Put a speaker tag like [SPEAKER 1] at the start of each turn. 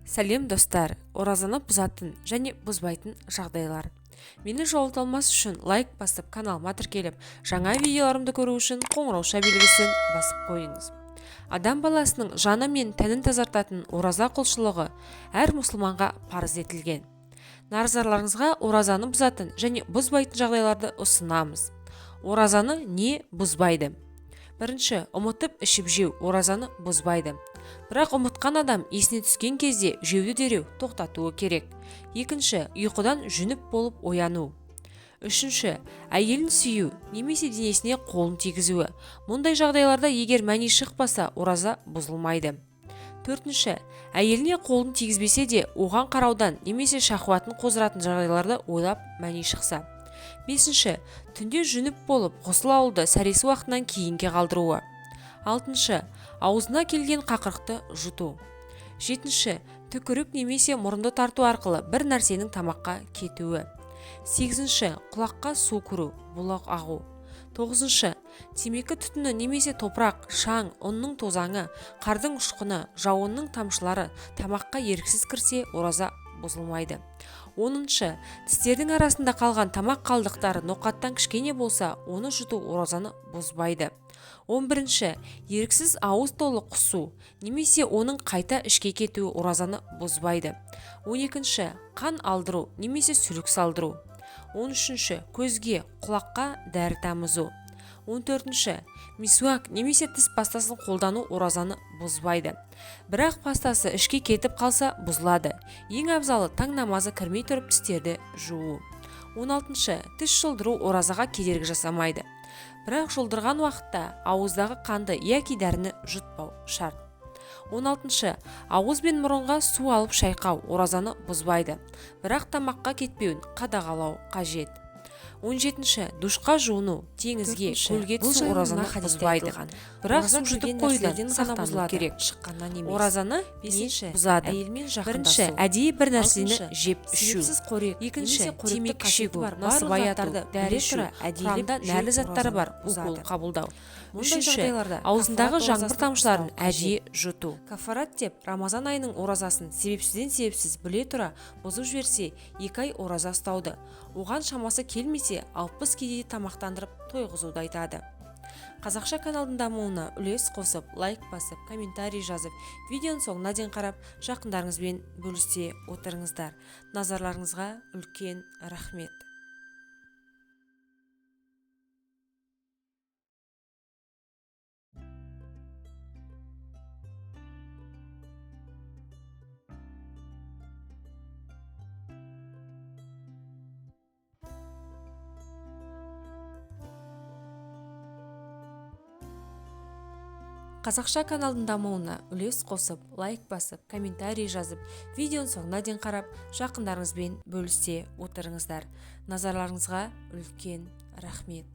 [SPEAKER 1] Сәлем достар, оразаны бұзатын және бұзбайтын жағдайлар. Мені жоғалта алмас үшін лайк басып, каналыма тіркеліп, жаңа видеоларымды көру үшін қоңырауша белгісін басып қойыңыз. Адам баласының жаны мен тәнін тазартатын ораза құлшылығы әр мұсылманға парыз етілген. Назарларыңызға оразаны бұзатын және бұзбайтын жағдайларды ұсынамыз. Оразаны не бұзбайды? Бірінші, ұмытып ішіп жеу оразаны бұзбайды. Бірақ ұмытқан адам есіне түскен кезде жеуді дереу тоқтатуы керек. Екінші, ұйқыдан жүніп болып ояну. Үшінші, әйелін сүю немесе денесіне қолын тигізуі. Мұндай жағдайларда егер мәни шықпаса, ораза бұзылмайды. Төртінші, әйеліне қолын тигізбесе де, оған қараудан немесе шахуатын қоздыратын жағдайларды ойлап мәни шықса. Бесінші, түнде жүніп болып, ғұсыл алуды сәресі уақытынан кейінге қалдыруы. Алтыншы, аузына келген қақырықты жұту. Жетінші, түкіріп немесе мұрынды тарту арқылы бір нәрсенің тамаққа кетуі. Сегізінші, құлаққа су кіру, бұлақ ағу. Тоғызыншы, темекі түтіні немесе топырақ, шаң, ұнның тозаңы, қардың ұшқыны, жауынның тамшылары тамаққа еріксіз кірсе, ораза бұзылмайды. Оныншы, тістердің арасында қалған тамақ қалдықтары ноқаттан кішкене болса, оны жұту оразаны бұзбайды. 11-ші, еріксіз ауыз толы құсу немесе оның қайта ішке кетуі оразаны бұзбайды. 12-ші, қан алдыру немесе сүлік салдыру. 13-ші, көзге, құлаққа дәрі тамызу. 14-ші, мисуак немесе тіс пастасын қолдану оразаны бұзбайды. Бірақ пастасы ішке кетіп қалса бұзылады. Ең абзалы таң намазы кірмей тұрып тістерді жуу. 16-шы, тіс жұлдыру оразаға кедергі жасамайды. Бірақ жұлдырған уақытта ауыздағы қанды яки дәріні жұтпау шарт. 16-шы, ауыз бен мұрынға су алып шайқау оразаны бұзбайды. Бірақ тамаққа кетпеуін қадағалау қажет. 17-ші, душқа жуыну, теңізге, көлге түсу оразаны бұзбайды. Бірақ су жұтып қоюдан сақтану керек.
[SPEAKER 2] Шыққаннан емес.
[SPEAKER 1] Оразаны
[SPEAKER 2] Бесінші,
[SPEAKER 1] бұзады.
[SPEAKER 2] Әйелмен
[SPEAKER 1] Бірінші,
[SPEAKER 2] жақындасу.
[SPEAKER 1] Әдейі бір нәрсені
[SPEAKER 2] Алтыншы,
[SPEAKER 1] жеп ішу.
[SPEAKER 2] Себепсіз қорек
[SPEAKER 1] Екінші,
[SPEAKER 2] немесе қоректік
[SPEAKER 1] темекі
[SPEAKER 2] қасиеті
[SPEAKER 1] шегу,
[SPEAKER 2] бар
[SPEAKER 1] насыбай
[SPEAKER 2] барлық
[SPEAKER 1] ату,
[SPEAKER 2] заттарды
[SPEAKER 1] дәрі
[SPEAKER 2] біле
[SPEAKER 1] ішу,
[SPEAKER 2] тұра әдейілеп
[SPEAKER 1] құрамында
[SPEAKER 2] жеу
[SPEAKER 1] нәрлі заттары
[SPEAKER 2] оразаны
[SPEAKER 1] бар укол
[SPEAKER 2] бұзады.
[SPEAKER 1] қабылдау.
[SPEAKER 2] Мұндай
[SPEAKER 1] Үшінші,
[SPEAKER 2] жағдайларда
[SPEAKER 1] аузындағы
[SPEAKER 2] кафарат
[SPEAKER 1] жаңбыр
[SPEAKER 2] оразасын
[SPEAKER 1] тамшыларын
[SPEAKER 2] ұстау қажет.
[SPEAKER 1] әдейі жұту.
[SPEAKER 2] Кафарат деп Рамазан айының оразасын себепсізден себепсіз біле тұра бұзып жіберсе, 2 ай ораза ұстауды. Оған шамасы келмесе, 60 кедейді тамақтандырып тойғызуды айтады. Қазақша каналдың дамуына үлес қосып, лайк басып, комментарий жазып, видеоның соңына дейін қарап, жақындарыңызбен бөлісе отырыңыздар. Назарларыңызға үлкен рахмет. Қазақша каналдың дамуына үлес қосып, лайк басып, комментарий жазып, видеоның соңына дейін қарап, жақындарыңызбен бөлісе отырыңыздар. Назарларыңызға үлкен рахмет.